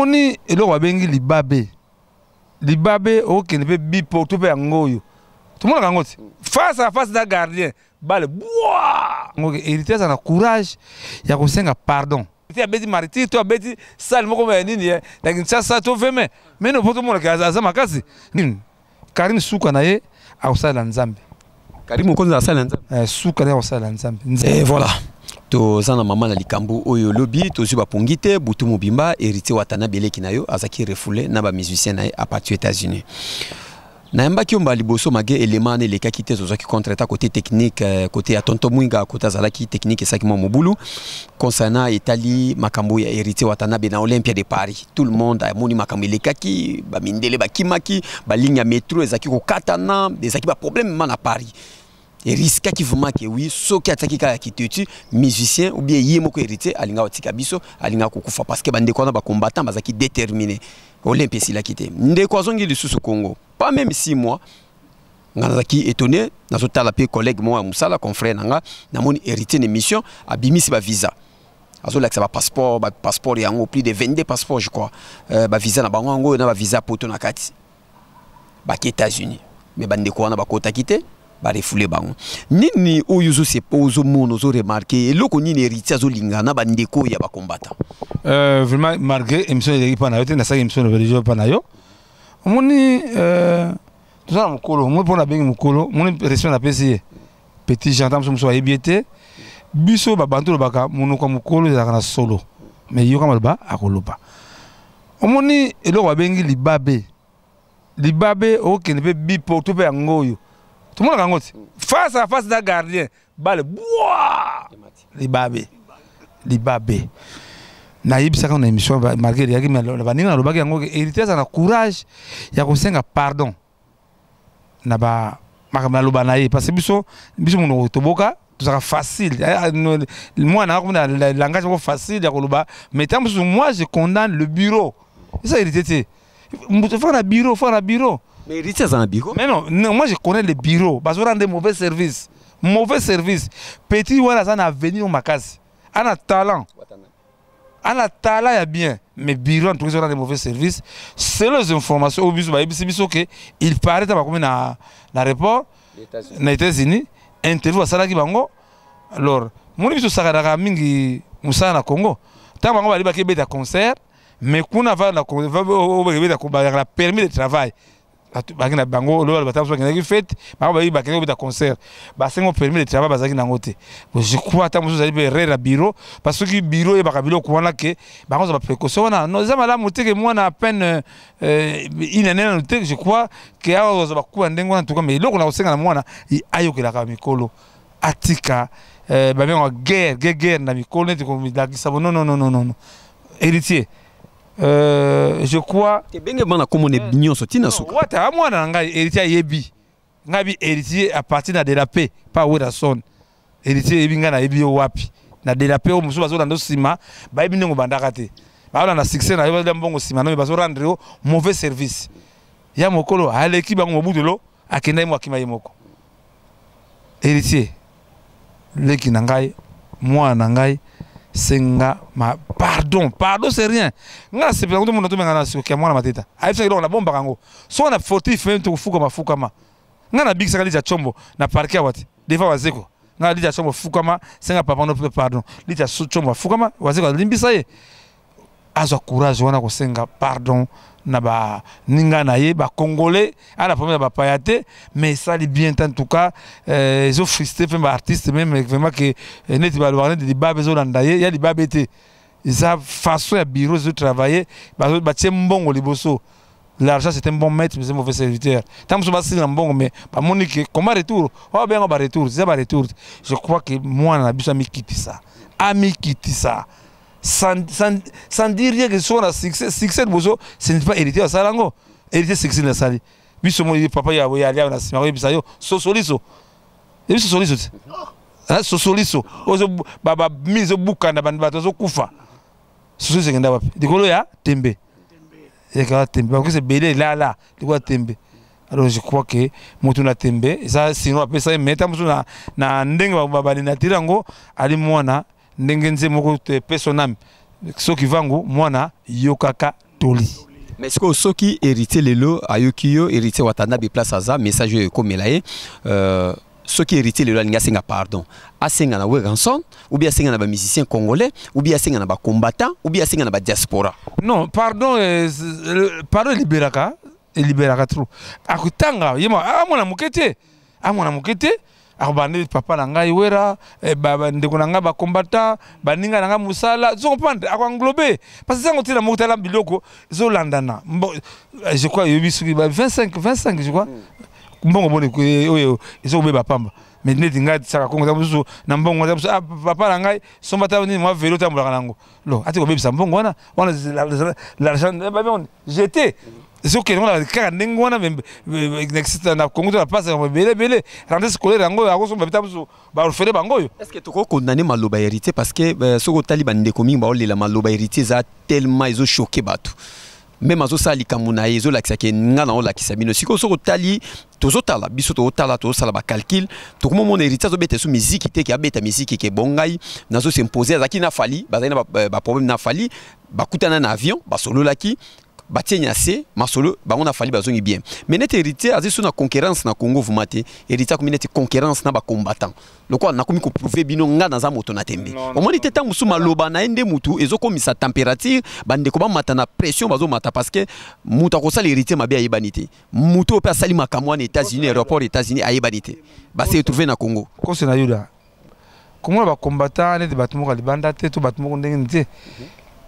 Omoni eloko babengi libabe. Libabe okende mpe biporto mpe yango oyo tomonaka yango ti face à face na gardien bale bwa ngoke. Héritier aza na courage ya kosenga pardon te. Abeti martyr to abeti salle moko ya nini na Kinshasa to veme meno po tomonaka aza makasi. Nini Karine, suka na ye akosalela Nzambe. Karine Mokonzi asalela Nzambe. Suka na ye akosalela Nzambe. Et voilà, toza na mama na likambo oyo. Lobi tozwi bapongi te butu mobimba. Héritier Watanabe, eleki na yo, azalaki refoulé na bamusicien na ye à partir États-Unis. Nayambaki yo mbala liboso mage elema wana elekaki te. Tozwaki contre-temps côté technique, côté ya tonto Mwinga, côté azalaki technique, esalaki mwa mobulu concernant etali makambo ya Héritier Watanabe na Olympia de Paris. Tout le monde amoni makambo elekaki, bamindele bakimaki, baligne ya métro ezalaki kokatana, ezalaki baproblème ma na Paris. Eriskaki vraiment ke oui, soki atiaki kaka kitetu musicien ou bien ye moko Héritier alingaka kotika biso, alingaka kokufa, parce que bandeko wana bacombattant bazalaki déterminé. Olympia esilaki te, ndeko azongi lisusu Congo pas même 6 mois. Nga nazalaki étonné, nazotala mpe collègue moko ya mosala, confrère na nga, namoni Héritier na émission abimisi bavisa, azolakisa bapasseport, bapasseport yango plus de 22 passeport, je crois, bavisa na bango yango oyo na bavisa poto na kati, bake États-Unis. Mais bandeko wana bakotaki te, barefouler bango. Nini oyo ozomona, ozoremarquer eloko nini Héritier azolinga na bandeko ya bacombattant? Vraiment, malgré émission eleki mpa na yo te, nasalaki émission religion mpa na yo. Omoni, toza na mokolo omoni mpo nabengi mokolo. Omoni respect napesi ye, petit Jean. Ta mosu mosusu ayebi ye te. Biso babantu olobaka monoko ya mokolo ezalaka na solo, mais yoka maloba akoloba. Omoni eloko babengi libabe. Libabe okende mpe biporto mpe yango oyo tomonaka yango ti face à face na gardien bale bwa libabe. Libabe nayebisaka na émission, malgré eleyaki baninga, nalobaki yango: Héritier aza na courage ya kosenga pardon na ba makambo naloba na ye, parce que biso monoko toboka, tozalaka facile. Mwana akomi na langage moko facile ya koloba. Mais ntango mosusu, moi je condamne le bureau. Eza Héritier te. Moto faka na bureau, faka na bureau. Mais Héritier aza na bureau? Mais non, non, moi je connais le bureau. Bazorendre mauvais service, mauvais service. Petit wana aza na avenir makasi, ana talent, ana talent ya bien, mais bureau en tout cas ezorendre mauvais service. Selon les informations oyo biso bayebisi biso ke il paraît ta bakomi na aéroport na États-Unis, interview basalaki bango. Alors moni biso osakanaka mingi mosala na Congo. Ntango bango bali bakebeta concert, mais kuna va na bayaka na permis de travail. Baki na bango loba bata mosusu bakendaki fête, bango bayi bakendaki kobeta concert, basengo permis de travail, bazalaki nango te. Je crois ata mosusu ezali mpe erreur ya bureau, parce que soki bureau oyebaka biloko wana ke bango ozwa baprécaution wana, non, eza malamu te ke mwana à peine une année nano te, je crois ke awa ozwa bakuwa ndenge wana. En tout cas, mais eloko na kosenga na mwana, ayokelaka mikolo, atika babengaka guerre guerre guerre na mikolo neti komilakisa bo. Non, non, non, non, non, Héritier, je crois. Ebenge bana komona nyonso ntina suka. Wata mwana na ngai Héritier ayebi ngai bi Héritier à partir na de la paix pa Werrason. Héritier yebi ngai, nayebi yo wapi na de la paix. Oyo mosusu bazolanda nsima, bayebi ndenge obandaka te, bazolanda succès na yo, bazolia mbongo nsima na yo, bazorendre yo mauvais service. Ya mokolo aleki bango, mobutelo akenda ye mo, akima ye moko. Héritier, leki na ngai, mwana na ngai, senga ma pardon. Pardon, c'est rien. Nga nasepela ngo tomona tomenga na soki ya mwana mateta ayebisaki eloko nabombaka yango. Soki na fautif meme, tokofukama fukama. Nga nabikisaka Lita Tshombo na parquet awa te, devant Wazeko. Nga Lita Tshombo fukama, senga papa no pardon. Lita Tshombo afukama, Wazeko alimbisa ye. Azwa courage wana kosenga pardon na baninga na ye bacongolais, ana problème ya bapaya te. Mais esali bien te. En tout cas, ezofrustre mpe baartiste même vraiment ke neti balobaka neti libabe ezolanda ye. Ya libabe te, eza façon ya bureau ezotravailler. Batie mbongo liboso. L'argent, c'est un bon maître mais c'est un mauvais serviteur. Ntango mosusu basili na mbongo, mais bamoni ke comment retour oyo babenga baretour, eza baretour. Je crois que mwana na biso amikitisa, amikitisa sans dire rien que soki na succès, succès liboso, ce n'est pas Héritier asala yango. Héritier succès nasali biso mo papa ya ya na nsima koyebisa yo sosoliso, yebi sosoliso te, sosoliso oyo bamine ezobukana, bato bazokufa. Sosoliso ekenda wapi? Likolo ya tembe, ekaka tembe, bakokisa ebele elala likolo ya tembe. Alors je crois que moto na tembe eza sino apesa ye, mais ta mosusu na ndenge balinatiri yango ali mwana ndenge nze moko te peso nami soki vangu mwana yokaka. Toli. Mais sikoyo soki Héritier lelo ayoki yo, Héritier Watanabe place aza, message oyo ekomela ye, soki Héritier lelo alingi asenga pardon, asenga na Werrason ou bien asenga na bamusicien congolais ou bien asenga na bacombattant ou bien asenga na badiaspora? Non, pardon, pardon eliberaka, eliberaka trop. Akotanga ye amona moke te, amona moke te. Akobanda papa na ngai Wera, bandeko na ngai bacombattant, baninga na ngai mosala, zo comprendre, akoenglobe parce que sango ntina moko tala biloko ezolandana. Je crois yoyebi soki ba 25, 25, je crois, mbongo boni oyo ezokobeba pamba. Mais neti ngai Saka Kongo eza mosusu na mbongo eza mosusu, ah, papa na ngai somba ta nini, mwa velo otambolaka nango, lo ati kobebisa mbongo wana wana, l'argent jeté ezokende wana kaka ndenge wana na Kongo to na place ebele ebele. Rentrée scolaire yango akosomba bita mosusu baorphelin bango oyo. Est ce que tokokondane maloba Héritier? Parce que soki otali, bandeko mingi baolela maloba Héritier eza tellement ezochoquer bato. Même azosala likambo na ye, ezolakisaka nga na olakisa bino. Sikoyo soki otali, tozotala biso, tozotala, tozosala bacalcul, tokomomona Héritier azobeta so miziki te, ke abeta miziki ke bon, ngai nazos'impose. Azalaki na Fally, bazali na baproblème na Fally, bakutana na avion, basololaki, batie na se masolo bango na Fally, bazongi bien. Mais neti Héritier azali so na concurrence na Congo vraiment te. Héritier akomi neti concurrence na bacombattant, lokola nakomi koprouver bino nga naza moto na tembe. Omoni te, ntango mosusu maloba na ye nde mutu ezokomisa température, bandeko bamata na pression, bazomata parce que moto akosala Héritier mabe ayebani te. Moto oyo mpe asali makambo wana États-Unis, aéroport États-Unis, ayebani te, base retrouve na Congo. Kose na yuda komona bacombattant neti bato moko ya libanda te to bato moko ndenge nini te.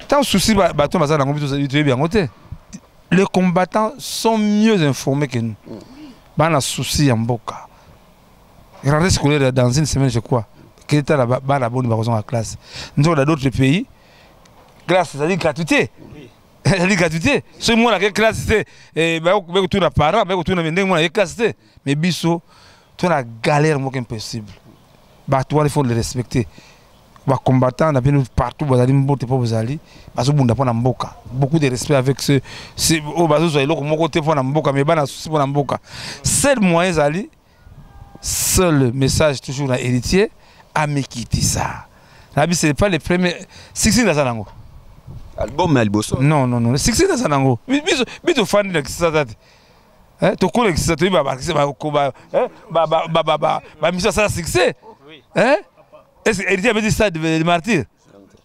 Tant souci bato baza nango, biso toyebi yango te. Les combattants sont mieux informés que nous. Bana souci ya mboka, rentrée scolaire dans une semaine, je crois, ketala bana boni bakozonga classe. Nzoka dans d'autres pays, classe ezali gratuité, ezali gratuité. Soki mwana ake classe te, bakotuna parent, bakotuna ndenge mwana ake classe te. Mais biso to na galère moko impossible. Bato wana, il faut le respecter. Bacombattant na bino partout bazali, mbote mpo bozali bazobunda mpo na mboka. Beaucoup de respect avec ce oyo bazozwa eloko moko te mpo na mboka, mais bana souci mpo na mboka. Seul moyen ezali, seul message toujours na Héritier: amikitisa. Nabi c'est pas le premier succès naza nango. Album ya liboso. Non, non, non, succès naza nango, biso tofandi na kisasa te, tokola kisasa, toyebi bamiso asala succès. Est-ce que Héritier avait dit ça de martyr?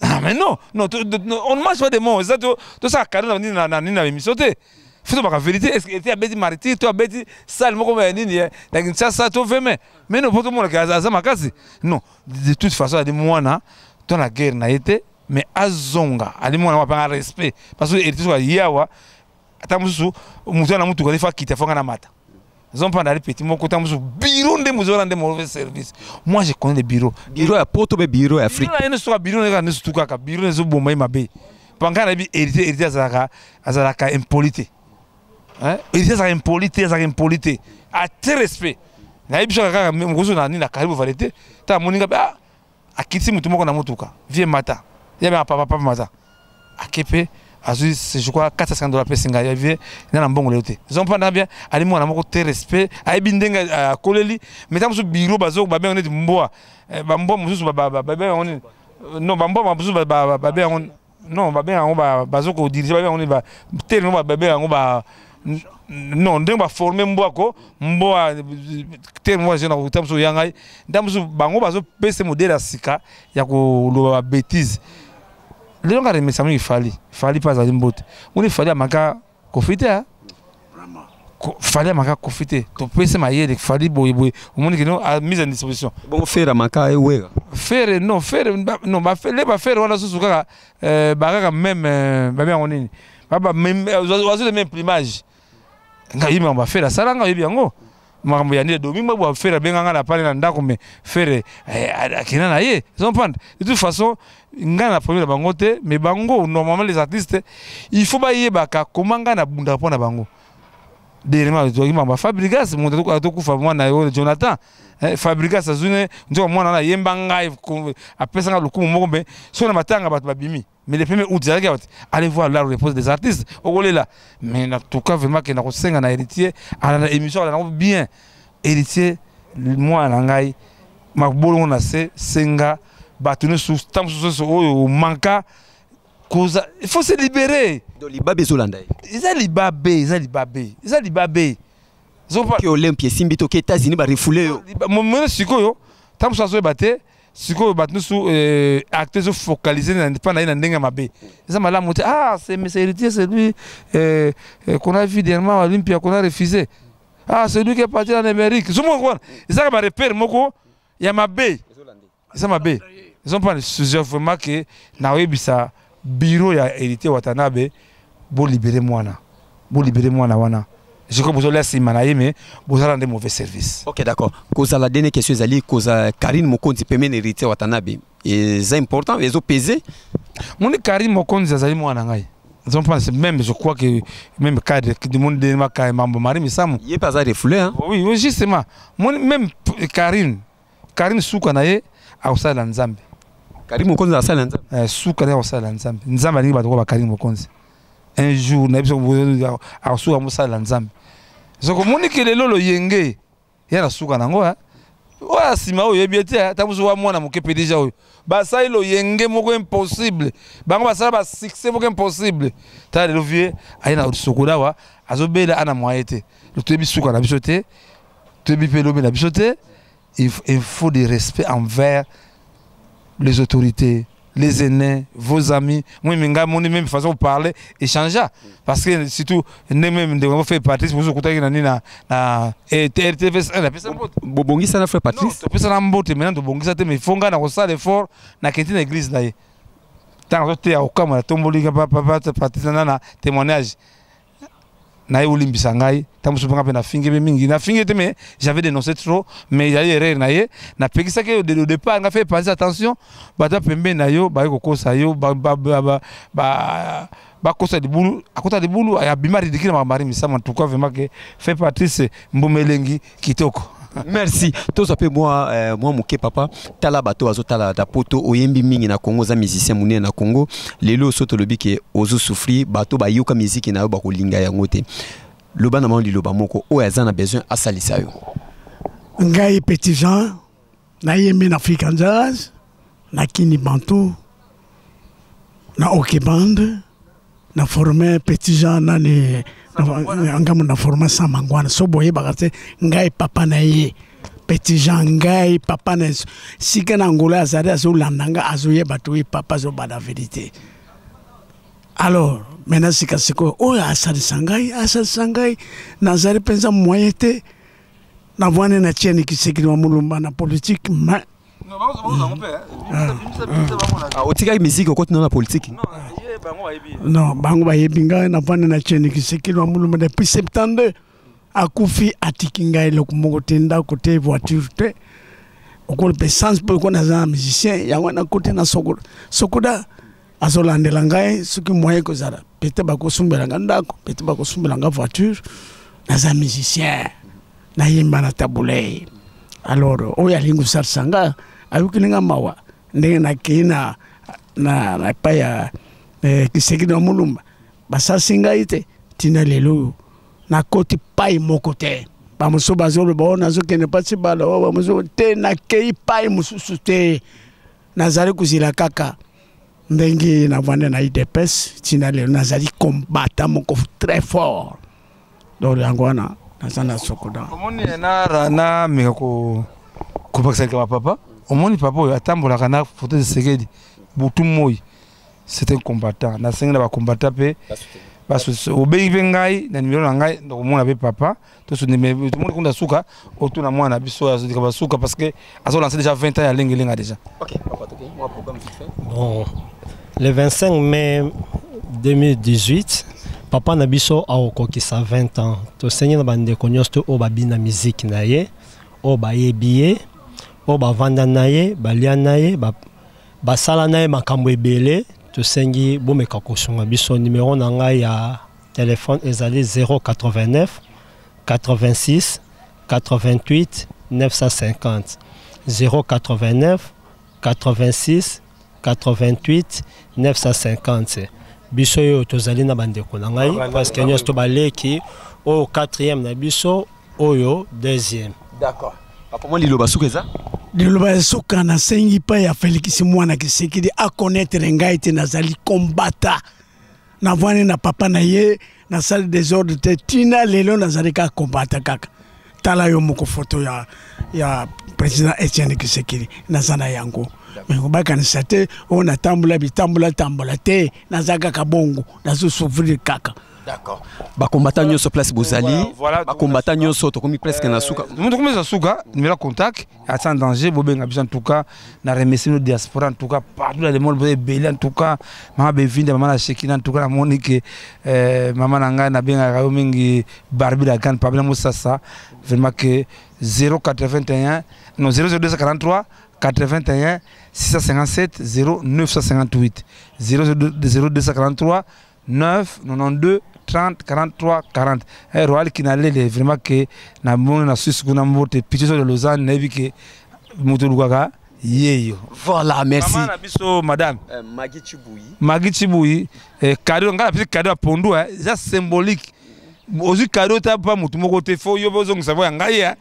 Ah mais non, non, on ne mange pas des mots. Ça, tout ça, carré na na na émission te. Faut pas la vérité. Est-ce que Héritier avait dit martyr, to abeti salle moko ya nini na Kinshasa to veme? Mais non, pour monde aza makasi. Non, de toute façon, ali mwana to na guerre na été, mais azonga, ali mwana wa pas respect parce que Héritier so yawa ata mususu mutu na mutu ko fa kita fanga na mata. Zompanda ali petit moko ta mususu bureau nde muzola nde mauvais service. Moi, je connais les bureaux. Bureau ya poto be bureau ya Afrique? Bureau na soka bureau na ne surtout kaka bureau ezo bomba mabe. Panga na bi Héritier, Héritier azalaka impoli te. Hein? Héritier azalaka impoli te, azalaka impoli te. A très respect. Na yebi soka kaka mokoso na nini na karibu valete. Ta moninga ah akiti mutu moko na motuka. Vie mata. Ya ba papa papa mata. Akepe azwi, je crois, 450 $ apesi ngai ya vie na na mbongo lelo te. Zompanda bien, ali mwana moko te respect, ayebi ndenge akoleli. Mais ntango mosusu bureau bazo babenga neti mbwa, bambwa mosusu babenga yango nini? Non, bambwa mosusu babenga yango, non, babenga yango, bazo kodirige, babenga yango nini? Telemo babenga yango ba, non, ndenge baforme mbwa ko mbwa telemo na ta mosusu ya ngai. Ntango mosusu bango bazopesa modèle ya sika ya koloba babêtise. Lelo nga remesa mingi Fally. Fally mpe azali mbote moni. Fally amaka Kofi te, Fally amaka Kofi te. Topesi mayele Fally boyeboye, omoni keno mise en disposition. Bongo Ferre amaka ewera? Ferre, non, Ferre non, le baFerre wana susu kaka bakaka même babe yango nini, oiseau de même plumage. Ngai yebi makambo baFerre asala, ngai oyebi yango, makambo ya nde domi mwa Ferre abenganga na pale na ndako. Mais Ferre akenda na ye, comprendre. De toute façon, ngai na problème na bango te. Mais bango, normalement, les artistes, il faut bayebaka koma ngai nabundaka mpo na bango. Dernièrement toki makambo ya Fabregas, moto atokufa, mwana oyo Jonathan Fabregas azwi nzoka mwana wana ayemba ngai, apesanga lokumu moko. Mpe soki na matanga bato babimi, mais le 1er août ezalaki bati, allez voir la repose des artistes, okolela. Mais en tout cas, vraiment ke na kosenga na Héritier, alanda émission, alanda yango bien. Héritier, mwana na ngai, mabolongo na se, senga bato nyonso ntango mosusu oyo omanka. Koza il faut se libérer. Donc libabe ezolanda ye. Eza libabe, eza libabe, eza libabe. Ke Olympia esimbi te, oke États-Unis barefoule yo. Mona sikoyo ntango mosusu azoyeba te. Sikoyo bato nyonso acte ezofocaliser mpa na ye na ndenge ya mabe, eza malamu te. Ah, c'est monsieur Héritier, c'est lui qu'on a vu dernièrement à Olympia, qu'on a refusé. Ah, c'est lui qui est parti en Amérique. Zomona wana ezaka barepère moko ya mabe, eza mabe. Ezompana sujet vraiment ke nakoyebisa bureau ya Héritier Watanabe: bolibérer mwana, bolibérer mwana wana. Je crois bozolia nsima na ye, mais bozala nde mauvais service. Ok, d'accord. Kozala, dernière question ezali kozala Karine Mokonzi pembeni Héritier Watanabe, eza important, ezopese? Moni, Karine Mokonzi azali mwana ngai. Ozomprendre, même je crois que même cadre monde mambo Marie Misamu. Ye mpe aza refoulé, hein? Oui, justement, moni, même Karine, Karine suka na ye akosalela Nzambe. Karine Mokonzi asalela Nzambe. Suka na ye akosalela Nzambe. Nzambe alingi bato kwa bakarine Mokonzi. Un jour na biso akosuka mosalela Nzambe. Soki omoni ke lelo loyenge ye na suka nango oyo ya nsima oyo oyebi ete ata mosu wa mwana moke mpe déjà oyo basali loyenge moko impossible, bango basala basuccès moko impossible. Tala lelo vie aye na sokola awa, azobela, ana moyen te. Toyebi suka na biso te, toyebi mpe elobi na biso te. Il faut du respect envers les autorités, les aînés, vos amis. Moi, même même façon de parler, échanger. Parce que surtout, même de fait Patrice, vous écoutez na na na RTV la pesa mbote. Bobongisa na frère Patrice? Topesa na mbote maintenant, tobongisa te, mais fonga na kosala effort na kenti na église na ye. Tango te ya okamwa na tomboli papa Patrice na témoignage na ye, olimbisa ngai ntango mosusu mpenga mpe nafingi mpe mingi, nafingi te, mais j'avais dénoncé trop, mais ezali erreur na ye. Napekisaki ye au départ nga: fait passer attention, bato ya pembeni na yo baye kokosa yo, bakosa libulu, akota libulu, abima ridicule na Marie Misamu. En tout cas, vraiment que fait Patrice Mbumelengi kitoko. Merci. Tozwa mpe mwa moke. Papa, tala bato bazotala ta poto. Oyembi mingi na Congo, oza musicien monene na Congo. Lelo so tolobi ke ozosouffrir, bato bayoka miziki na yo bakolinga yango te. Loba na bango liloba moko oyo aza na besoin asalisa yo. Ngai Petit Jean, nayembi na African Jazz, na Kini Bantu, na OK Band. Na forme Petit Jean nani ngambo na forme sa mangwana. So boyebaka te, ngai papa na ye Petit Jean, ngai papa na sika na Angola azali, azolanda nga, azoyeba to ye papa azobada vérité. Alors maintenant, sika sikoyo oyo asalisa ngai, asalisa ngai, nazali mpenza moyen te. Navwani na Tieni Kisekili wa Mulumba na politique, mais Otikaki musique, okoti na politique? Non, bango bayebi ngai. Navwani na Tieni Kisekili wa Mulumba depuis 72. Akufi, atiki ngai eloko moko te, ndako te, voiture te, okolo mpe sans mpo eko naza na musicien. Yango nakote na Sokoda. Sokoda azolandela ngai. Soki moyen kozala, peut-être bakosumbela nga ndako, peut-être bakosumbela nga voiture. Naza musicien, nayemba na Tabu Ley. Alors oyo alingi kosalisa nga, ayokeli nga mawa ndenge nakei na epai ya Kisekedi wa Molumba, basalisi ngai te. Ntina lelo oyo nakoti pai moko te. Bamosusu bazoloba oyo nazokende mpasi bala oyo, bamosusu te. Nakei pai mosusu te, nazali kozela kaka ndenge navandi na UDPS. Ntina lelo nazali combattant moko très fort. Donc yango wana naza na Sokoda. Omoni, nameka kobakisa likama. Papa, omoni papa oyo atambolaka na photo de Sekedi butu moi, c'est un combattant. Nasengi na bacombattant mpe obengi mpe ngai na nimero na ngai, nakomona mpe papa. Tomoni kunda suka otuna mwana na biso azolika basuka parce que azolancer déjà 20 ans ya lengelenga déjà. Ok, papa, moi programme vite fait. Bon, le 25 mai 2018, papa na biso akokokisa 20 ans. Tosengi na bandeko nyonso to oyo babina miziki na ye, oyo bayebi ye, oyo bavanda na ye, balia na ye, basala na ye makambo ebele, tosengi bomeka kosunga biso. Numero na ngai ya telefone ezali 089 86 88 950, 089 86 88 950. Biso oyo tozali na bandeko na ngai parce que nyonso to baleki oyo quatrième na biso, oyo deuxième. D'accord, papa, mwa liloba suka eza? Liloba ya suka, nasengi mpe ya Félix Mwana Tshisekedi aconnaître ngai te, nazali kombata, navwani na papa na ye, nasali désordre te. Ntina lelo nazali kaka kombata kaka. Tala yo moko foto ya président Etienne Tshisekedi, naza na yango. Mais bakanisa te oyo natambola bitambola tambola te, naza kaka bongo, nazosouffrir kaka. D'accord. Bakombata nyonso place bozali, bakombata nyonso, tokomi presque na suka. Tokomi na suka. Numéro contact ata en danger, bobenga biso. En tout cas na remercie nos diaspora, en tout cas partout dans le monde, boza ebele. En tout cas mama Bevinda, mama na Shekina, en tout cas namoni ke mama na ngai nabengaka yo mingi, Barbi la grande Pabla Mosasa, vraiment que 081, non, 00243 81 657 0958, 0243 9 92 30 43 40. Eh, Royal Kinalele, vraiment ke namoni na Suisse kuna, mbote. Pitie de Lausanne, nayebi ke moto olukaka yeyo. Voilà, merci. Mama na biso, madame Magi Chibuyi. Magi Chibuyi, cadeau ngai napesi, cadeau ya pondu, eza symbolique. Ozwi cadeau ta pa motu moko te, fo yo mpe ozongisa mpo ya ngai,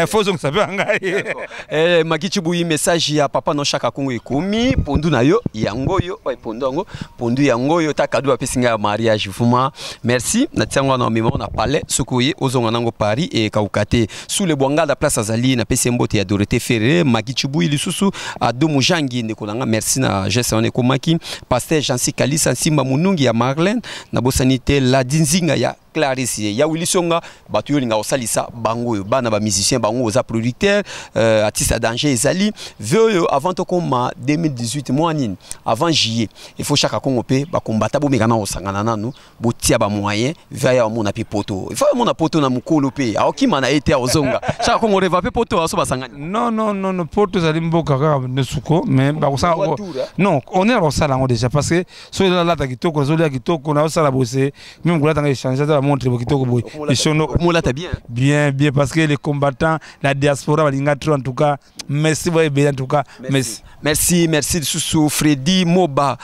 fo ozongisa mpe ya ngai. Magi Chibuyi, message ya papa no Shaka Kongo ekomi. Pondu na yo yango oyo, pondu yango, pondu yango oyo. Ta cadeau apesi ngai ya mariage, vraiment merci. Natia yango wana, mema na palais, soki oye ozonga nango Paris ekauka te. Sule Bwangala, place azali, napesi ye mbote ya Dorothée Ferre. Magi Chibuyi lisusu, Ado Mujangi, ndeko na nga, merci na geste wana ekomaki. Pasteur Jansi Kalisa Nsimba Munungi ya Marlène, nabosani te Ladi Nzinga ya Clarisse ya Willy Songa. Bato oyo olinga kosalisa bango oyo bana bamusicien, bango oza producteur, artiste ya danger, ezali ve oyo avant tokoma 2018, mwa nini, avant juillet, il faut Chaka Kongo mpe bakombata bomeka na kosangana nanu, botia bamoyen ve aya omona mpe poto. Il faut amona poto na mokolo mpe aokima na ye te, aozonga. Chaka Kongo reva mpe poto aso basangani. Non, non, non, non, poto ezali mboka kaka nesuko, mais bakosala, non, on est bakosala yango déjà, parce que soki ezalata kitoko, nazolia kitoko, naosala bose, même kolatanga échange, ata bamontre bo kitoko boye. Molata bien. Bien, bien, parce que les combattants, la diaspora balinga trop. En tout cas merci, boye ebele, en tout cas merci. Merci, merci lisusu Fredi Moba,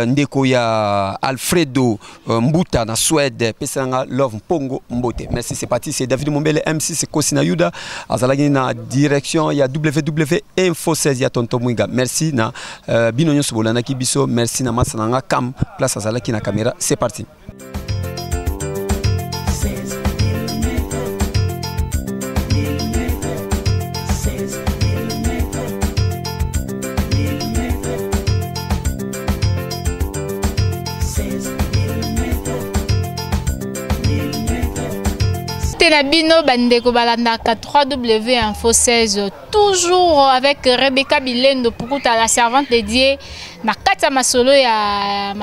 ndeko ya Alfredo Mbuta na Suède, pesanga Love Mpongo mbote. Merci, c'est parti. C'est David Mombele, MC, c'est Kosina Yuda azalaki na direction ya WW Info 16 ya Tonto Mwinga. Merci na bino nyonso bolandaki biso. Merci na masa na nga Cam, place azalaki na caméra. C'est parti. 16 mm, 16 mm, 16 te na bino bandeko balandaka 3W Info 16, toujours avec Rebecca Bilendo Pukuta, la servante de Dieu, na kati ya masolo ya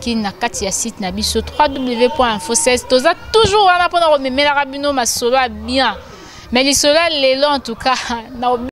Kini, na kati ya site na biso www.info16. Toza toujours wana mpona komemelaka bino masolo ya bien, mais lisolo ya lelo, en tout cas na